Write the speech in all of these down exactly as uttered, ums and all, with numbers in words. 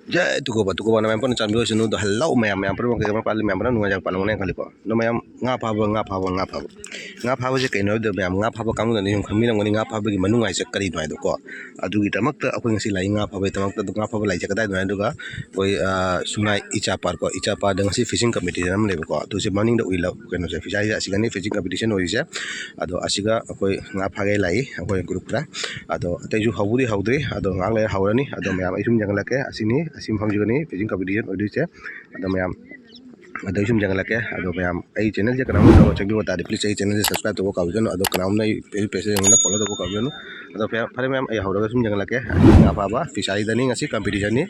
ꯖꯥꯏ ꯇꯨꯀꯣꯕ, ꯇꯨꯀꯣꯕꯅ ꯃꯌꯥꯝ ꯄꯨꯟꯅ ꯆꯥꯟꯕꯤꯔꯣꯏꯁꯅꯨ꯫ ꯑꯗꯣ ꯍꯜꯂꯣ ꯃꯌꯥꯝ, ꯃꯌꯥꯝ ꯄꯨꯝꯅꯃꯛꯀꯤ ꯀꯃꯥꯏ ꯄꯥꯜꯂꯤ? ꯃꯌꯥꯝ ꯄꯨꯝꯅꯃꯛ ꯅꯨꯡꯉꯥꯏꯖꯕ ꯄꯥꯜꯂꯝꯒꯅꯤ ꯈꯜꯂꯤꯀꯣ꯫ ꯑꯗꯣ ꯃꯌꯥꯝ, ꯉꯥ ꯐꯥꯕ, ꯉꯥ ꯐꯥꯕ, ꯉꯥ ꯐꯥꯕ꯫ ꯉꯥ ꯐꯥꯕꯁꯦ ꯀꯩꯅꯣ ꯍꯥꯏꯕꯗ, ꯃꯌꯥꯝ ꯉꯥ ꯐꯥꯕ ꯀꯥꯡꯕꯨꯅꯗꯤ ꯁꯨꯝ ꯈꯪꯕꯤꯔꯝꯒꯅꯤ ꯉꯥ ꯐꯥꯕꯒꯤ ꯃꯅꯨꯡ ꯍꯥꯏꯁꯦ ꯀꯔꯤꯅꯣ ꯍꯥꯏꯗꯣ ꯀꯣ꯫ ꯑꯗꯨꯒꯤꯗꯃꯛꯇ ꯑꯩꯈꯣꯏ ꯉꯁꯤ ꯂꯥꯛꯏ ꯉꯥ ꯐꯥꯕꯒꯤꯗꯃꯛꯇ꯫ ꯑꯗꯣ ꯉꯥ ꯐꯥꯕ ꯂꯥꯛꯏꯁꯦ ꯀꯗꯥꯏꯗꯅꯣ ꯍꯥꯏꯗꯨꯒ ꯑꯩꯈꯣꯏ, ꯑ, ꯁꯨꯅꯥꯏ ꯏꯆꯥ ꯄꯥꯔꯛ ꯀꯣ, ꯏꯆꯥ ꯄꯥꯔꯛꯇ ꯉꯁꯤ fishing competition ꯑꯃ ꯂꯩꯕꯀꯣ꯫ ꯑꯗꯨꯁꯦ ꯃꯅꯤꯡꯗ ꯎꯏ ꯂꯧ-, ꯀꯩꯅꯣꯁꯦ, ꯐꯤꯁꯥꯔꯤꯁꯦ ꯑꯁꯤꯒꯅꯤ fishing competition ꯑꯣꯏꯔꯤꯁꯦ꯫ ꯑꯗꯣ ꯑꯁꯤꯒ ꯑꯩꯈꯣꯏ ꯉꯥ ꯐꯥꯒꯦ ꯂꯥꯛꯏ ꯑꯩꯈꯣꯏ groupꯇ꯫ ꯑꯗꯣ ꯑꯇꯩꯁꯨ ꯍꯧꯕꯨꯗꯤ ꯍꯧꯗ꯭ꯔꯤ, ꯑꯗꯣ ꯉꯥꯏꯍꯥꯛ ꯂꯩꯔ ꯍꯧꯔꯅꯤ꯫ ꯑꯗꯣ ꯃꯌꯥꯝ ꯑꯩ ꯁꯨꯝ ꯌꯦꯡꯍꯜꯂꯛꯀꯦ꯫ ꯑꯁꯤꯅꯤ, ꯑꯁꯤ ꯃꯐꯝꯁꯤꯒꯅꯤ fishing competition ꯑꯣꯏꯗꯣꯏꯁꯦ꯫ ꯑꯗꯣ ꯃꯌꯥꯝ, ꯑꯗꯣ ꯑꯩ ꯁꯨꯝ ꯌꯦꯡꯍꯜꯂꯛꯀꯦ꯫ ꯑꯗꯣ ꯃꯌꯥꯝ ꯑꯩ channelꯁꯦ ꯀꯅꯥꯝꯅ ꯅꯧꯅ ꯆꯪꯕꯤꯕ ꯇꯥꯔꯗꯤ please ꯑꯩ channelꯁꯦ subscribe ꯇꯧꯕ ꯀꯥꯎꯕꯤꯒꯅꯨ꯫ ꯑꯗꯣ ꯀꯅꯥꯝꯅ ꯑꯩ page, pageꯁꯦ ꯌꯦꯡꯕꯗ follow ꯇꯧꯕ ꯀꯥꯎꯕꯤꯒꯅꯨ꯫ ꯑꯗꯣ ꯐꯔꯦ, ꯐꯔꯦ ꯃꯌꯥꯝ, ꯑꯩ ꯍꯧꯔꯒ ꯁꯨꯝ ꯌꯦꯡꯍꯜꯂꯛꯀꯦ꯫ ꯉꯥ ꯐꯥꯕ ꯐꯤꯁꯥꯔꯤꯗꯅꯤ ꯉꯁꯤ competitionꯅꯤ꯫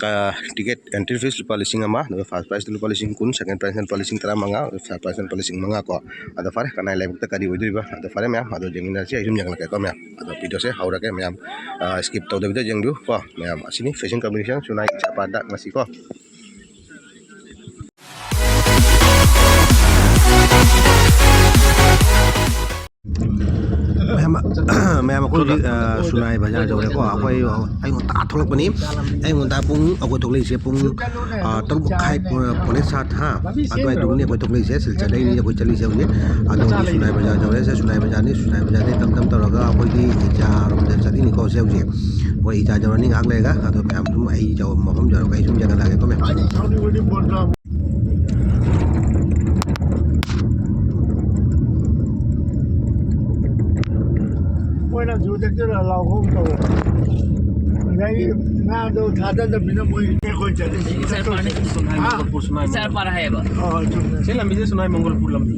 ꯀ-, ticket entry fees ꯂꯨꯄꯥ ꯂꯤꯁꯤꯡ ꯑꯃ, ꯑꯗꯨꯒ first prize ꯂꯨꯄꯥ ꯂꯤꯁꯤꯡ ꯀꯨꯟ, second prizeꯅ ꯂꯨꯄꯥ ꯂꯤꯁꯤꯡ ꯇꯔꯥꯃꯉꯥ, third prizeꯅ ꯂꯨꯄꯥ ꯂꯤꯁꯤꯡ ꯃꯉꯥ ꯀꯣ꯫ ꯑꯗꯣ ꯐꯔꯦ, ꯀꯅꯥꯏ ꯂꯥꯏꯕꯛꯇ ꯀꯔꯤ ꯑꯣꯏꯗꯣꯔꯤꯕ? ꯑꯗꯣ ꯐꯔꯦ ꯃꯌꯥꯝ, ꯑꯗꯣ ꯌꯦꯡꯃꯤꯟꯅꯔꯁꯤ꯫ ꯑꯩ ꯁꯨꯝ ꯌꯦꯡꯍꯜꯂꯛꯀꯦꯀꯣ ꯃꯌꯥꯝ꯫ ꯑꯗꯣ videoꯁꯦ ꯍꯧꯔꯒꯦ ꯃꯌꯥꯝ, ꯑ, skip ꯇꯧꯗꯕꯤꯗ ꯌꯦꯡꯕꯤꯌꯨ ꯀꯣ ꯃꯌꯥꯝ꯫ ꯑꯁꯤꯅꯤ fishing competition ꯁꯨꯅꯥꯏ ꯏꯆꯥ ꯄꯥꯔꯛꯇ ꯉꯁꯤ ꯀꯣ꯫ ꯃꯌꯥꯝ, ꯃꯌꯥꯝ ꯑꯩꯈꯣꯏ ꯍꯧꯖꯤꯛ, ꯑ, ꯁꯨꯅꯥꯏ ꯕꯖꯥꯔ ꯌꯧꯔꯦꯀꯣ꯫ ꯑꯩꯈꯣꯏ, ꯑꯩ ꯉꯟꯇꯥ ꯊꯣꯛꯂꯛꯄꯅꯤ꯫ ꯑꯩ ꯉꯟꯇꯥ ꯄꯨꯡ, ꯑꯩꯈꯣꯏ ꯊꯣꯛꯂꯛꯏꯁꯦ ꯄꯨꯡ, ꯑ, ꯇꯔꯨꯛ ꯃꯈꯥꯏ, ꯄꯨꯡ, ꯄꯨꯡ ꯁꯥꯠ, ꯍꯥ? ꯑꯗꯨꯋꯥꯏꯗꯨꯅꯤ ꯑꯩꯈꯣꯏ ꯊꯣꯛꯂꯛꯏꯁꯦ꯫ ꯁꯤꯜꯆꯔꯗꯩꯅꯤ ꯑꯩꯈꯣꯏ ꯆꯠꯂꯤꯁꯦ ꯍꯧꯖꯤꯛ꯫ ꯑꯗꯣ ꯍꯧꯖꯤꯛ ꯁꯨꯅꯥꯏ ꯕꯖꯥꯔ ꯌꯧꯔꯦ꯫ ꯁꯦ ꯁꯨꯅꯥꯏ ꯕꯖꯥꯔꯅꯤ, ꯁꯨꯅꯥꯏ ꯕꯖꯥꯔꯗꯩ ꯇꯝ ꯇꯝ ꯇꯧꯔꯒ ꯑꯩꯈꯣꯏꯒꯤ ꯏꯆꯥꯔꯣꯝꯗ ꯆꯠꯂꯤꯅꯤꯀꯣ ꯁꯦ ꯍꯧꯖꯤꯛ꯫ ꯍꯣꯏ, ꯏꯆꯥ ꯌꯧꯔꯅꯤ ꯉꯥꯏꯍꯥꯛ ꯂꯩꯔꯒ꯫ ꯑꯗꯣ ꯃꯌꯥꯝ ꯑꯗꯨꯝ ꯑꯩ ꯌꯧ-, ꯃꯐꯝ ꯌꯧꯔꯒ ꯑꯩ ꯁꯨꯝ ꯌꯦꯡꯍꯜꯂꯛꯑꯒꯦꯀꯣ ꯃꯌꯥꯝ꯫ ꯃꯣꯏꯅ ꯖꯨ ꯆꯠꯁꯤꯔ ꯂꯥꯎ ꯍꯧ ꯇꯧꯋꯦ꯫ ꯑꯗꯒꯤ ꯉꯥꯗꯣ ꯊꯥꯗꯗꯕꯅꯤꯅ ꯃꯣꯏ ꯑꯩꯈꯣꯏ ꯆꯠꯂꯤꯁꯤ ꯏꯆꯥ ꯄꯥꯔꯛꯅꯤ꯫ ꯍꯥ? ꯏꯆꯥ ꯄꯥꯔꯛ ꯍꯥꯏꯌꯦꯕ꯫ ꯑꯣ, ꯆꯨꯝꯃꯦ꯫ ꯁꯤ ꯂꯝꯕꯤꯁꯦ ꯁꯨꯅꯥꯏ ꯃꯪꯒꯣꯜꯄꯨꯔ ꯂꯝꯕꯤ꯫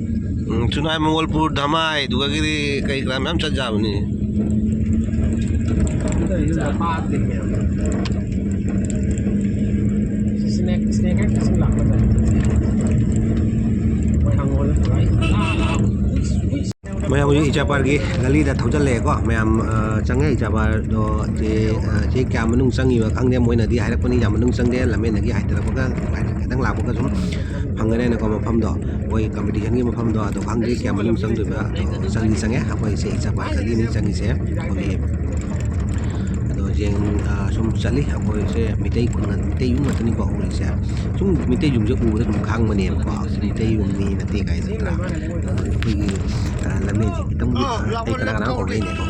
ꯎꯝ, ꯁꯨꯅꯥꯏ ꯃꯪꯒꯣꯜꯄꯨꯔ, ꯙꯃꯥꯏ, ꯑꯗꯨꯗꯒꯤꯗꯤ ꯀꯔꯤ ꯀꯔꯥ ꯃꯌꯥꯝ ꯆꯠ ꯌꯥꯕꯅꯤ꯫ ꯃꯌꯥꯝ ꯍꯧꯖꯤꯛ ꯏꯆꯥꯄꯥꯔꯒꯤ ꯒꯂꯤꯗ ꯊꯧꯖꯜꯂꯛꯑꯦꯀꯣ꯫ ꯃꯌꯥꯝ, ꯑ, ꯆꯪꯉꯦ ꯏꯆꯥꯄꯥꯔꯗꯣ꯫ ꯆꯦ, ꯑ, ꯆꯦ ꯀꯌꯥ ꯃꯅꯨꯡ ꯆꯪꯉꯤꯕ ꯈꯪꯗꯦ, ꯃꯣꯏꯅꯗꯤ ꯍꯥꯏꯔꯛꯄꯅꯤ ꯌꯥꯝ ꯃꯅꯨꯡ ꯆꯪꯗꯦ, ꯂꯝꯕꯦꯟꯗꯒꯤ ꯍꯥꯏꯊꯔꯛꯄꯒ ꯈꯤꯇꯪ ꯂꯥꯛꯄꯒ ꯁꯨꯝ ꯐꯪꯒꯅꯦꯅꯀꯣ ꯃꯐꯝꯗꯣ꯫ ꯃꯣꯏ competitionꯒꯤ ꯃꯐꯝꯗꯣ ꯑꯗꯣ ꯈꯪꯗꯦ ꯀꯌꯥ ꯃꯅꯨꯡ ꯆꯪꯗꯣꯏꯕ, ꯑꯗꯣ ꯆꯪꯗꯤ ꯆꯪꯉꯦ꯫ ꯑꯩꯈꯣꯏꯁꯦ ꯏꯆꯥꯄꯥꯔ ꯒꯂꯤꯅꯤ ꯆꯪꯉꯤꯁꯦ꯫ ꯑꯩꯈꯣꯏꯒꯤ ꯑꯗꯣ ꯁꯤ ꯁꯨꯝ ꯆꯠꯂꯤ꯫ ꯑꯩꯈꯣꯏꯁꯦ ꯃꯤꯇꯩ ꯈꯨꯟ, ꯃꯤꯇꯩ ꯌꯨꯝ ꯉꯥꯛꯇꯅꯤꯀꯣ ꯎꯔꯤꯁꯦ꯫ ꯁꯨꯝ ꯃꯤꯇꯩ ꯌꯨꯝꯁꯦ ꯎꯕꯗ ꯑꯗꯨꯝ ꯈꯪꯕꯅꯦꯕꯀꯣ, ꯁꯤ ꯃꯤꯇꯩ ꯌꯨꯝꯅꯤ ꯅꯠꯇꯦ ꯀꯥꯏꯅ, ꯅꯠꯇ꯭ꯔꯥ? ꯑꯩꯈꯣꯏꯒꯤ ꯂꯝꯕꯤꯁꯦ ꯈꯤꯇꯪ ꯑꯩ ꯀꯅꯥ ꯀꯅꯥ ꯀꯧꯔꯛꯏꯅꯦꯀꯣ꯫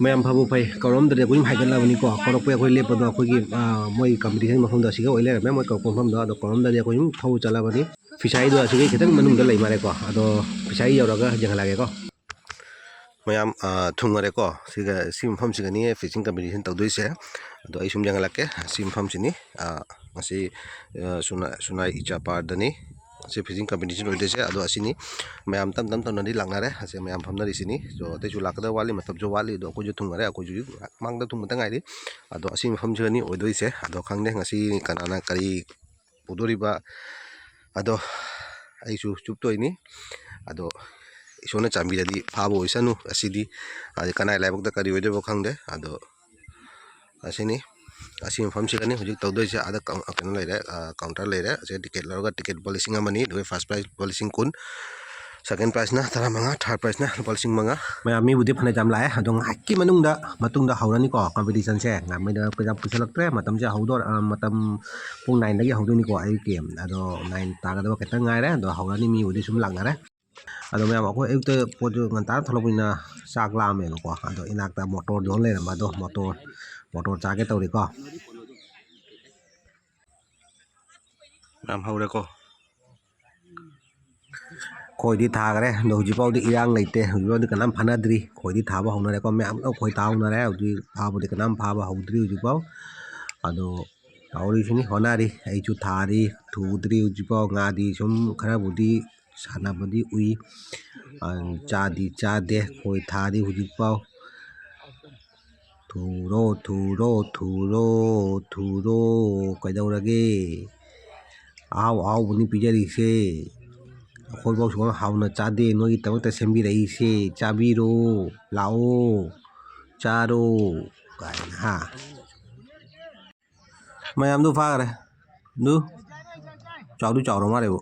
ꯃꯌꯥꯝ ꯐꯕꯨ ꯐꯩ, ꯀꯧꯔꯝꯗ꯭ꯔꯗꯤ ꯑꯩꯈꯣꯏ ꯁꯨꯝ ꯍꯥꯏꯒꯠꯂꯕꯅꯤꯀꯣ꯫ ꯀꯧꯔꯛꯄꯩ ꯑꯩꯈꯣꯏ ꯂꯦꯞꯄꯗꯣ ꯑꯩꯈꯣꯏꯒꯤ ꯃꯣꯏ ꯀꯝꯄꯤꯇꯤꯁꯟ ꯃꯐꯝꯗꯣ ꯑꯁꯤꯒ ꯑꯣꯏ ꯂꯩꯔꯝꯃꯦ꯫ ꯃꯣꯏ ꯀꯧꯔꯛꯄ ꯃꯐꯝꯗꯣ, ꯑꯗꯣ ꯀꯧꯔꯝꯗ꯭ꯔꯗꯤ ꯑꯩꯈꯣꯏ ꯁꯨꯝ ꯊꯧ ꯆꯠꯂꯕꯅꯤ꯫ ꯐꯤꯁꯥꯏꯗꯣ ꯑꯁꯤꯒꯤ ꯈꯤꯇꯪ ꯃꯅꯨꯡꯗ ꯂꯩ ꯃꯥꯜꯂꯦꯀꯣ꯫ ꯑꯗꯣ ꯐꯤꯁꯥꯏ ꯌꯧꯔꯒ ꯌꯦꯡꯍꯜꯂꯛꯑꯒꯦꯀꯣ꯫ ꯃꯌꯥꯝ ꯊꯨꯡꯉꯔꯦꯀꯣ꯫ ꯁꯤꯒ, ꯁꯤ ꯃꯐꯝꯁꯤꯒꯅꯤ ꯐꯤꯁꯤꯡ ꯀꯝꯄꯤꯇꯤꯁꯟ ꯇꯧꯗꯣꯏꯁꯦ꯫ ꯑꯗꯣ ꯑꯩ ꯁꯨꯝ ꯌꯦꯡꯍꯜꯂꯛꯀꯦ꯫ ꯁꯤ ꯃꯐꯝꯁꯤꯅꯤ꯫ ꯉꯁꯤ ꯁꯨꯅꯥꯏ, ꯁꯨꯅꯥꯏ ꯏꯆꯥ ꯄꯥꯔꯗꯅꯤ꯫ ꯑꯁꯤ ꯐꯤꯁꯤꯡ ꯀꯝꯄꯤꯇꯤꯁꯟ ꯑꯣꯏꯗꯣꯏꯁꯦ꯫ ꯑꯗꯣ ꯑꯁꯤꯅꯤ꯫ ꯃꯌꯥꯝ ꯇꯞ ꯇꯞ ꯇꯧꯅꯗꯤ ꯂꯥꯛꯅꯔꯦ꯫ ꯑꯁꯤ ꯃꯌꯥꯝ ꯐꯝꯅꯔꯤꯁꯤꯅꯤ꯫ ꯑꯗꯣ ꯑꯇꯩꯁꯨ ꯂꯥꯛꯀꯗꯕ ꯋꯥꯠꯂꯤ, ꯃꯇꯝꯁꯨ ꯋꯥꯠꯂꯤ꯫ ꯑꯗꯣ ꯑꯩꯈꯣꯏꯁꯨ ꯊꯨꯡꯉꯔꯦ꯫ ꯑꯩꯈꯣꯏꯁꯨ ꯃꯥꯡꯗ ꯊꯨꯡꯕꯇ ꯉꯥꯏꯔꯤ꯫ ꯑꯗꯣ ꯑꯁꯤ ꯃꯐꯝꯁꯤꯒꯅꯤ ꯑꯣꯏꯗꯣꯏꯁꯦ꯫ ꯑꯗꯣ ꯈꯪꯗꯦ ꯉꯁꯤ ꯀꯅꯥꯅ ꯀꯔꯤ ꯄꯨꯗꯣꯔꯤꯕ꯫ ꯑꯗꯣ ꯑꯩꯁꯨ ꯆꯨꯞꯇꯣꯏꯅꯤ꯫ ꯑꯗꯣ ꯏꯁꯣꯔꯅ ꯆꯥꯟꯕꯤꯔꯗꯤ ꯐꯥꯕ ꯑꯣꯏꯁꯅꯨ꯫ ꯑꯁꯤꯗꯤ ꯑꯗꯩ ꯀꯅꯥꯏ ꯂꯥꯏꯕꯛꯇ ꯀꯔꯤ ꯑꯣꯏꯗꯣꯏꯕ ꯈꯪꯗꯦ꯫ ꯑꯗꯣ ꯑꯁꯤꯅꯤ, ꯑꯁꯤ ꯃꯐꯝꯁꯤꯗꯅꯤ ꯍꯧꯖꯤꯛ ꯇꯧꯗꯣꯏꯁꯦ꯫ ꯑꯥꯗ ꯀꯩꯅꯣ ꯂꯩꯔꯦ, ꯀꯥꯎꯟꯇꯔ ꯂꯩꯔꯦ꯫ ꯑꯁꯤꯗ ꯇꯤꯀꯦꯠ ꯂꯧꯔꯒ ꯇꯤꯀꯦꯠ ꯂꯨꯄꯥ ꯂꯤꯁꯤꯡ ꯑꯃꯅꯤ, ꯑꯗꯨꯒ ꯐꯥꯔꯁ ꯄ꯭ꯔꯥꯏꯖ ꯂꯨꯄꯥ ꯂꯤꯁꯤꯡ ꯀꯨꯟ, ꯁꯦꯀꯦꯟ ꯄ꯭ꯔꯥꯏꯖꯅ ꯇꯔꯥꯃꯉꯥ, ꯊꯥꯔꯠ ꯄ꯭ꯔꯥꯏꯖꯅ ꯂꯨꯄꯥ ꯂꯤꯁꯤꯡ ꯃꯉꯥ꯫ ꯃꯌꯥꯝ ꯃꯤꯕꯨꯗꯤ ꯐꯅ ꯌꯥꯝ ꯂꯥꯛꯑꯦ, ꯑꯗꯣ ꯉꯥꯏꯍꯥꯛꯀꯤ ꯃꯅꯨꯡꯗ, ꯃꯇꯨꯡꯗ ꯍꯧꯔꯅꯤꯀꯣ ꯀꯝꯄꯤꯇꯤꯁꯟꯁꯦ꯫ ꯉꯥꯏꯃꯩꯗ ꯄꯩꯁꯥ ꯀꯨꯏꯁꯜꯂꯛꯇ꯭ꯔꯦ, ꯃꯇꯝꯁꯦ ꯍꯧꯗꯣꯔ-, ꯃꯇꯝ ꯄꯨꯡ ꯅꯥꯏꯟꯗꯒꯤ ꯍꯧꯗꯣꯏꯅꯤꯀꯣ ꯑꯌꯨꯛꯀꯤ꯫ ꯑꯗꯣ ꯅꯥꯏꯟ ꯇꯥꯒꯗꯕ ꯈꯤꯇꯪ ꯉꯥꯏꯔꯦ꯫ ꯑꯗꯣ ꯍꯧꯔꯅꯤ, ꯃꯤꯕꯨꯗꯤ ꯁꯨꯝ ꯂꯥꯛꯅꯔꯦ꯫ ꯑꯗꯣ ꯃꯌꯥꯝ, ꯑꯩꯈꯣꯏ ꯑꯌꯨꯛꯇ ꯄꯣꯠꯇꯨ ꯉꯟꯇꯥꯅ ꯊꯣꯛꯂꯛꯄꯅꯤꯅ ꯆꯥꯛ ꯂꯥꯝꯃꯦꯕꯀꯣ꯫ ꯑꯗꯣ ꯏꯅꯥꯛꯇ ꯃꯣꯇꯣꯔ ꯌꯣꯟ ꯂꯩꯔꯝꯕ, ꯑꯗꯣ ꯃꯣꯇꯣꯔ, ꯃꯣꯇꯣꯔ ꯆꯥꯒꯦ ꯇꯧꯔꯤꯀꯣ꯫ ꯃꯌꯥꯝ ꯍꯧꯔꯦꯀꯣ꯫ ꯈꯣꯏꯗꯤ ꯊꯥꯈ꯭ꯔꯦ, ꯑꯗꯣ ꯍꯧꯖꯤꯛꯐꯥꯎꯗꯤ ꯏꯔꯥꯡ ꯂꯩꯇꯦ꯫ ꯍꯧꯖꯤꯛꯐꯥꯎꯗꯤ ꯀꯅꯥꯝ ꯐꯥꯅꯗ꯭ꯔꯤ꯫ ꯈꯣꯏꯗꯤ ꯊꯥꯕ ꯍꯧꯅꯔꯦꯀꯣ꯫ ꯃꯌꯥꯝ ꯂꯣꯏ ꯈꯣꯏ ꯊꯥ ꯍꯧꯅꯔꯦ꯫ ꯍꯧꯖꯤꯛ ꯐꯥꯕꯗꯤ ꯀꯅꯥꯝ ꯐꯥꯕ ꯍꯧꯗ꯭ꯔꯤ ꯍꯧꯖꯤꯛꯐꯥꯎ꯫ ꯑꯗꯣ ꯇꯧꯔꯤꯁꯤꯅꯤ, ꯍꯣꯠꯅꯔꯤ꯫ ꯑꯩꯁꯨ ꯊꯥꯔꯤ, ꯊꯨꯗ꯭ꯔꯤ ꯍꯧꯖꯤꯛꯐꯥꯎ꯫ ꯉꯥꯗꯤ ꯁꯨꯝ ꯈꯔꯕꯨꯗꯤ ꯁꯥꯟꯅꯕꯗꯤ ꯎꯏ꯫ ꯑ, ꯆꯥꯗꯤ ꯆꯥꯗꯦ꯫ ꯈꯣꯏ ꯊꯥꯔꯤ ꯍꯧꯖꯤꯛꯐꯥꯎ꯫ ꯊꯨꯔꯣ, ꯊꯨꯔꯣ, ꯊꯨꯔꯣ, ꯊꯨꯔꯣ꯫ ꯀꯩꯗꯧꯔꯒꯦ? ꯑꯍꯥꯎ ꯑꯍꯥꯎꯕꯅꯤ ꯄꯤꯖꯔꯤꯁꯦ꯫ ꯑꯩꯈꯣꯏꯐꯥꯎ ꯁꯨꯃꯥꯏꯅ ꯍꯥꯎꯅ ꯆꯥꯗꯦ, ꯅꯣꯏꯒꯤꯗꯃꯛꯇ ꯁꯦꯝꯕꯤꯔꯛꯏꯁꯦ꯫ ꯆꯥꯕꯤꯔꯣ, ꯂꯥꯛꯑꯣ, ꯆꯥꯔꯣ ꯀꯥꯏꯅ, ꯍꯥ? ꯃꯌꯥꯝꯗꯨ ꯐꯥꯈ꯭ꯔꯦ꯫ ꯑꯗꯨ ꯆꯥꯎꯗꯤ ꯆꯥꯎꯔ ꯃꯥꯜꯂꯦꯕꯨ꯫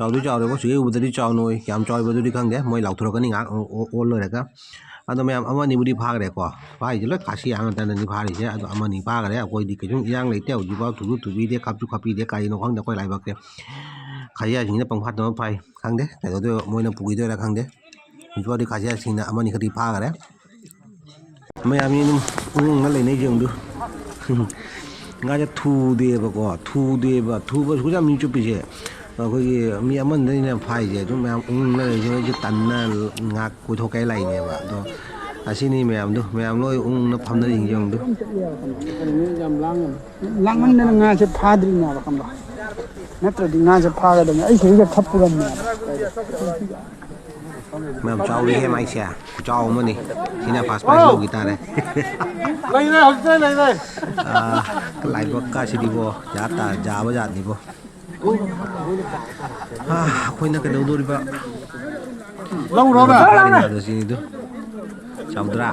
ꯆꯥꯎꯗꯤ ꯆꯥꯎꯔꯦꯕꯣ, ꯆꯦ ꯎꯕꯗꯗꯤ ꯆꯥꯎꯅ ꯎꯏ꯫ ꯀꯌꯥꯝ ꯆꯥꯎꯔꯤꯕꯗꯨꯗꯤ ꯈꯪꯗꯦ, ꯃꯣꯏ ꯂꯥꯎꯊꯣꯔꯛꯀꯅꯤ ꯉꯥꯏꯍꯥꯛ ꯑꯣ-, ꯑꯣ-, ꯑꯣꯜ ꯂꯣꯏꯔꯒ꯫ ꯑꯗꯣ ꯃꯌꯥꯝ ꯑꯃ ꯑꯅꯤꯕꯨꯗꯤ ꯐꯥꯈ꯭ꯔꯦꯀꯣ꯫ ꯐꯥꯔꯤꯁꯦ ꯂꯣꯏ ꯈꯥꯁꯤ ꯉꯥꯛꯇꯅꯤ ꯐꯥꯔꯤꯁꯦ꯫ ꯑꯗꯣ ꯑꯃ ꯑꯅꯤ ꯐꯥꯈ꯭ꯔꯦ꯫ ꯑꯩꯈꯣꯏꯗꯤ ꯀꯩꯁꯨꯝ ꯏꯔꯥꯡ ꯂꯩꯇꯦ꯫ ꯍꯧꯖꯤꯛꯐꯥꯎ ꯊꯨꯁꯨ ꯊꯨꯕꯤꯗꯦ, ꯈꯥꯞꯁꯨ ꯈꯥꯞꯄꯤꯗꯦ꯫ ꯀꯔꯤꯅꯣ ꯈꯪꯗꯦ ꯑꯩꯈꯣꯏ ꯂꯥꯏꯕꯛꯁꯦ꯫ ꯈꯥꯁꯤꯌꯥꯁꯤꯡꯁꯤꯅ ꯄꯪꯐꯥꯗ ꯑꯃ ꯐꯥꯏ꯫ ꯈꯪꯗꯦ ꯀꯩꯗꯧꯗꯣꯏꯅꯣ, ꯃꯣꯏꯅ ꯄꯨꯈꯤꯗꯣꯏꯔꯥ ꯈꯪꯗꯦ꯫ ꯍꯧꯖꯤꯛꯐꯥꯎꯗꯤ ꯈꯥꯁꯤꯌꯥꯁꯤꯡꯅ ꯑꯃ ꯑꯅꯤ ꯈꯛꯇꯤ ꯐꯥꯈ꯭ꯔꯦ꯫ ꯃꯌꯥꯝꯁꯤ ꯑꯗꯨꯝ ꯎꯪꯉꯒ ꯂꯩꯅꯩꯁꯦ ꯑꯃꯨꯛ꯫ ꯉꯥꯁꯦ ꯊꯨꯗꯦꯕꯀꯣ, ꯊꯨꯗꯦꯕ꯫ ꯊꯨꯕ ꯁꯨꯛꯌꯥꯝ ꯃꯤ ꯆꯨꯞꯄꯤꯁꯦ꯫ ꯑꯩꯈꯣꯏꯒꯤ ꯃꯤ ꯑꯃꯅꯤꯗꯅꯤꯅ ꯐꯥꯏꯁꯦ꯫ ꯑꯗꯨꯝ ꯃꯌꯥꯝ ꯎꯪꯉꯒ ꯂꯩꯔꯤꯁꯦ꯫ ꯑꯩꯁꯦ ꯇꯟꯅ ꯉꯥꯏꯍꯥꯛ ꯀꯣꯏꯊꯣꯛꯀꯦ ꯂꯥꯛꯏꯅꯦꯕ꯫ ꯑꯗꯣ ꯑꯁꯤꯅꯤ ꯃꯌꯥꯝꯗꯣ, ꯃꯌꯥꯝ ꯂꯣꯏ ꯎꯪꯅ ꯐꯝꯅꯔꯤꯁꯦ ꯑꯃꯨꯛ꯫ ꯌꯥꯝ ꯂꯥꯡꯉꯝꯃꯦ꯫ ꯂꯥꯡꯃꯟꯗꯅ ꯉꯥꯁꯦ ꯐꯥꯗ꯭ꯔꯤꯅꯦꯕ, ꯈꯪꯕ꯭ꯔꯥ? ꯅꯠꯇ꯭ꯔꯗꯤ ꯉꯥꯁꯦ ꯐꯥꯒꯗꯕꯅꯤ꯫ ꯑꯩ ꯁꯤꯗꯩꯗ ꯈꯞ ꯄꯨꯔꯝꯃꯦꯕ꯫ ꯃꯌꯥꯝ ꯆꯥꯎꯔꯤꯍꯦ ꯃꯥꯏꯁꯦ, ꯈꯨꯆꯥꯎ ꯑꯃꯅꯤ꯫ ꯁꯤꯅ first prize ꯂꯧꯈꯤ ꯇꯥꯔꯦ꯫ ꯂꯩꯔꯦ, ꯍꯧꯖꯤꯛꯇ ꯂꯩꯔꯦ꯫ ꯑꯥ, ꯂꯥꯏꯕꯛ ꯀꯥꯁꯤꯗꯤꯕꯣ, ꯖꯥꯠ ꯇꯥ-, ꯖꯥꯕ ꯖꯥꯠꯅꯤꯕꯣ꯫ ꯑꯥ, ꯑꯩꯈꯣꯏꯅ ꯀꯩꯗꯧꯗꯣꯔꯤꯕ? ꯂꯧꯔꯣꯅ꯫ ꯐꯥꯔꯤꯕ ꯑꯗꯨ ꯁꯤꯅꯤꯗꯨ꯫ ꯆꯥꯎꯗ꯭ꯔꯥ?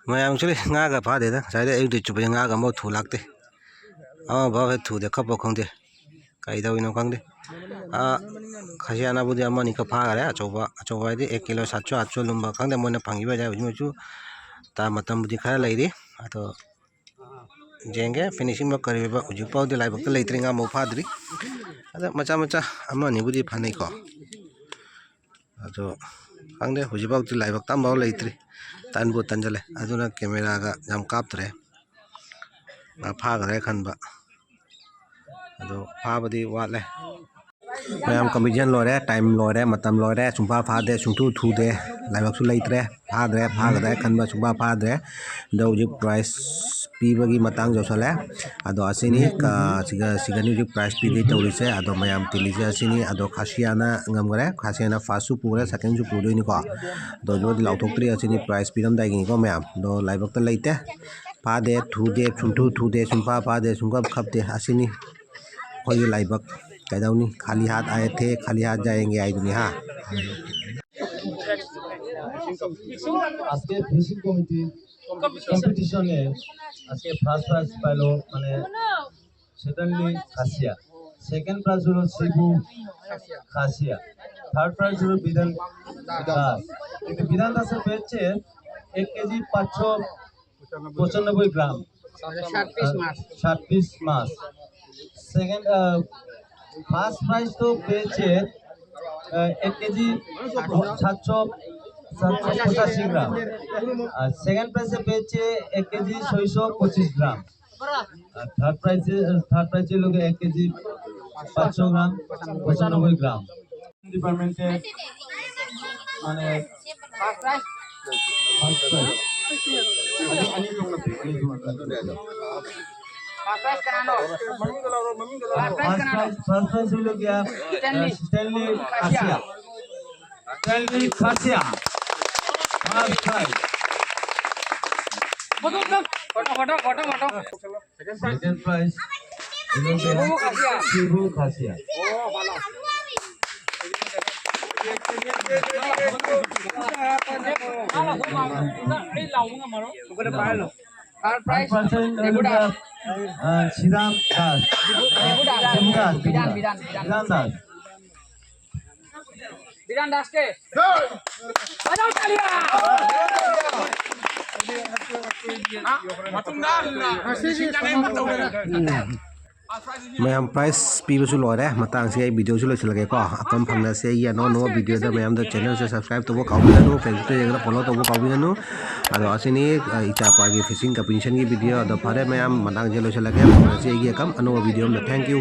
ꯃꯌꯥꯝꯁꯨ ꯂꯩ, ꯉꯥꯒ ꯐꯥꯗꯦꯗ꯫ ꯉꯁꯥꯏꯗꯩ ꯑꯌꯨꯛꯇꯩ ꯆꯨꯞꯄꯁꯦ ꯉꯥꯒ ꯑꯃꯐꯥꯎ ꯊꯨ ꯂꯥꯛꯇꯦ꯫ ꯑꯃꯐꯥꯎ ꯍꯦꯛ ꯊꯨꯗꯦ, ꯈꯞꯄ ꯈꯪꯗꯦ꯫ ꯀꯩ ꯇꯧꯔꯤꯅꯣ ꯈꯪꯗꯦ꯫ ꯑꯥ, ꯈꯥꯁꯤꯌꯥꯅꯕꯨꯗꯤ ꯑꯃ ꯑꯅꯤꯈꯛ ꯐꯥꯈꯔꯦ꯫ ꯑꯆꯧꯕ, ꯑꯆꯧꯕ ꯍꯥꯏꯗꯤ ꯑꯦꯛ ꯀꯤꯂꯣ ꯁꯥꯠꯁꯨ ꯑꯥꯠꯁꯨ ꯂꯨꯝꯕ ꯈꯪꯗꯦ꯫ ꯃꯣꯏꯅ ꯐꯪꯈꯤꯕ ꯍꯥꯏꯗꯤ ꯍꯧꯖꯤꯛ ꯃꯣꯏꯁꯨ ꯇꯥ-, ꯃꯇꯝꯕꯨꯗꯤ ꯈꯔ ꯂꯩꯔꯤ꯫ ꯑꯗꯣ ꯌꯦꯡꯒꯦ finishing ꯀꯔꯤ ꯑꯣꯏꯕ꯫ ꯍꯧꯖꯤꯛꯐꯥꯎꯗꯤ ꯂꯥꯏꯕꯛꯇ ꯂꯩꯇ꯭ꯔꯤ, ꯉꯥ ꯑꯃꯐꯥꯎ ꯐꯥꯗ꯭ꯔꯤ꯫ ꯑꯗꯣ ꯃꯆꯥ ꯃꯆꯥ ꯑꯃ ꯑꯅꯤꯕꯨꯗꯤ ꯐꯥꯅꯩꯀꯣ꯫ ꯑꯗꯣ ꯈꯪꯗꯦ, ꯍꯧꯖꯤꯛꯐꯥꯎꯗꯤ ꯂꯥꯏꯕꯛꯇ ꯑꯃꯐꯥꯎ ꯂꯩꯇ꯭ꯔꯤ꯫ ꯇꯟꯕꯨ ꯇꯟꯖꯜꯂꯦ꯫ ꯑꯗꯨꯅ cameraꯒ ꯌꯥꯝ ꯀꯥꯞꯇ꯭ꯔꯦ꯫ ꯉꯥ ꯐꯥꯈ꯭ꯔꯦ ꯈꯟꯕ꯫ ꯑꯗꯣ ꯐꯥꯕꯗꯤ ꯋꯥꯠꯂꯦ꯫ ꯃꯌꯥꯝ competition ꯂꯣꯏꯔꯦ, time ꯂꯣꯏꯔꯦ, ꯃꯇꯝ ꯂꯣꯏꯔꯦ, ꯁꯨꯡꯐꯥ ꯐꯥꯗꯦ, ꯁꯨꯡꯊꯨ ꯊꯨꯗꯦ, ꯂꯥꯏꯕꯛꯁꯨ ꯂꯩꯇ꯭ꯔꯦ, ꯐꯥꯗ꯭ꯔꯦ, ꯐꯥꯒꯗ꯭ꯔꯥ ꯈꯟꯕ ꯁꯨꯡꯐꯥ ꯐꯥꯗ꯭ꯔꯦ꯫ ꯑꯗꯣ ꯍꯧꯖꯤꯛ prize ꯄꯤꯕꯒꯤ ꯃꯇꯥꯡ ꯌꯧꯁꯜꯂꯦ꯫ ꯑꯗꯣ ꯑꯁꯤꯅꯤ, ꯀ-, ꯁꯤꯒ, ꯁꯤꯒꯅꯤ ꯍꯧꯖꯤꯛ prize ꯄꯤꯗꯣꯏ ꯇꯧꯔꯤꯁꯦ꯫ ꯑꯗꯣ ꯃꯌꯥꯝ ꯇꯤꯜꯂꯤꯁꯦ ꯑꯁꯤꯅꯤ꯫ ꯑꯗꯣ ꯈꯥꯁꯤꯌꯥꯅ ꯉꯝꯈ꯭ꯔꯦ, ꯈꯥꯁꯤꯌꯥꯅ firstꯁꯨ ꯄꯨꯈ꯭ꯔꯦ, secondꯁꯨ ꯄꯨꯗꯣꯏꯅꯤꯀꯣ꯫ ꯑꯗꯣ ꯍꯧꯖꯤꯛ ꯂꯥꯎꯊꯣꯛꯇ꯭ꯔꯤ꯫ ꯑꯁꯤꯅꯤ prize ꯄꯤꯔꯝꯗꯥꯏꯒꯤꯅꯤꯀꯣ ꯃꯌꯥꯝ꯫ ꯑꯗꯣ ꯂꯥꯏꯕꯛꯇ ꯂꯩꯇꯦ, ꯐꯥꯗꯦ, ꯊꯨꯗꯦ, ꯁꯨꯡꯊꯨ ꯊꯨꯗꯦ, ꯁꯨꯡꯐꯥ ꯐꯥꯗꯦ, ꯁꯨꯡꯀꯞ ꯈꯞꯇꯦ꯫ ꯑꯁꯤꯅꯤ ꯑꯩꯈꯣꯏꯒꯤ ꯂꯥꯏꯕꯛ꯫ ꯀꯩꯗꯧꯅꯤ, खाली हाथ आए थे, खाली हाथ जाएंगे ꯍꯥꯏꯗꯨꯅꯤ ꯍꯥ꯫ আজকে ফিশিং কমিটি কম্পিটিশনে আজকে ফার্স্ট প্রাইজ পেল মানে সেটানলি খাসিয়া, সেকেন্ড প্রাইজ হলো শিবু খাসিয়া, থার্ড প্রাইজ হলো বিধান দাস। কিন্তু বিধান দাসের পেয়েছে এক কেজি পাঁচশো পঁচানব্বই গ্রাম, সাত পিস মাছ। সাত পিস মাছ। সেকেন্ড, ফার্স্ট প্রাইজ তো পেয়েছে আহ, এক কেজি সাতশো সাতশো পঁচাশি গ্রাম, আর সেকেন্ড প্রাইজে পেয়েছে এক কেজি ছয়শো পঁচিশ গ্রাম, আর থার্ড প্রাইজে থার্ড প্রাইজে লোকে এক কেজি পাঁচশো গ্রাম, পঁচানব্বই গ্রাম। ডিপার্টমেন্টে মানে first prize. First prize. First prize কানানো। ফার্স্ট প্রাইজ ফার্স্ট কানানো। প্রাইজ, ফার্স্ট প্রাইজ হইল গিয়া, স্ট্যানলি। আহ, Stanley Khasia. Khasia. Stanley Khasia. First prize. Photo, photo, photo, photo, photo. Second prize হইল গিয়া শিবু খাসিয়া। শিবু খাসিয়া। ও, ভালো। এই লাউন আমারও। ওখানে পারলো। Third prize. ফার্স্ট প্রাইজ হইল গিয়া, আহ, শ্রীরাম দাস। দেবু দাস। দেবু দাস, বিধান, বিধান, বিধান। শ্রীরাম দাস। বিধান দাসকে। বাজাও তালিয়া। ꯃꯌꯥꯝ ꯄ꯭ꯔꯥꯏꯖ ꯄꯤꯕꯁꯨ ꯂꯣꯏꯔꯦ꯫ ꯃꯇꯥꯡꯁꯤꯒꯤ ꯑꯩ ꯚꯤꯗꯤꯑꯣꯁꯨ ꯂꯣꯏꯁꯤꯜꯂꯒꯦꯀꯣ꯫ ꯑꯀꯝ ꯐꯪꯅꯁꯦ꯫ ꯑꯩꯒꯤ ꯑꯅꯧ ꯑꯅꯧꯕ ꯚꯤꯗꯤꯑꯣꯗ ꯃꯌꯥꯝꯗ ꯆꯦꯅꯦꯜꯁꯦ ꯁꯕꯁꯀ꯭ꯔꯥꯏꯕ ꯇꯧꯕ ꯀꯥꯎꯕꯤꯒꯅꯨ꯫ ꯐꯦꯁꯕꯨꯛꯇ ꯌꯦꯡꯉꯒ ꯐꯣꯂꯣ ꯇꯧꯕ ꯀꯥꯎꯕꯤꯒꯅꯨ꯫ ꯑꯗꯣ ꯑꯁꯤꯅꯤ, ꯑ, ꯏꯆꯥꯄꯥꯒꯤ ꯐꯤꯁꯤꯡ ꯀꯝꯄꯤꯇꯤꯁꯟꯒꯤ ꯚꯤꯗꯤꯑꯣ꯫ ꯑꯗꯣ ꯐꯔꯦ ꯃꯌꯥꯝ, ꯃꯇꯥꯡꯁꯤꯗ ꯂꯣꯏꯁꯤꯜꯂꯒꯦ꯫ ꯐꯪꯅꯁꯤ ꯑꯩꯒꯤ ꯑꯀꯝ ꯑꯅꯧꯕ ꯚꯤꯗꯤꯑꯣ ꯑꯃꯗ꯫ Thank you꯫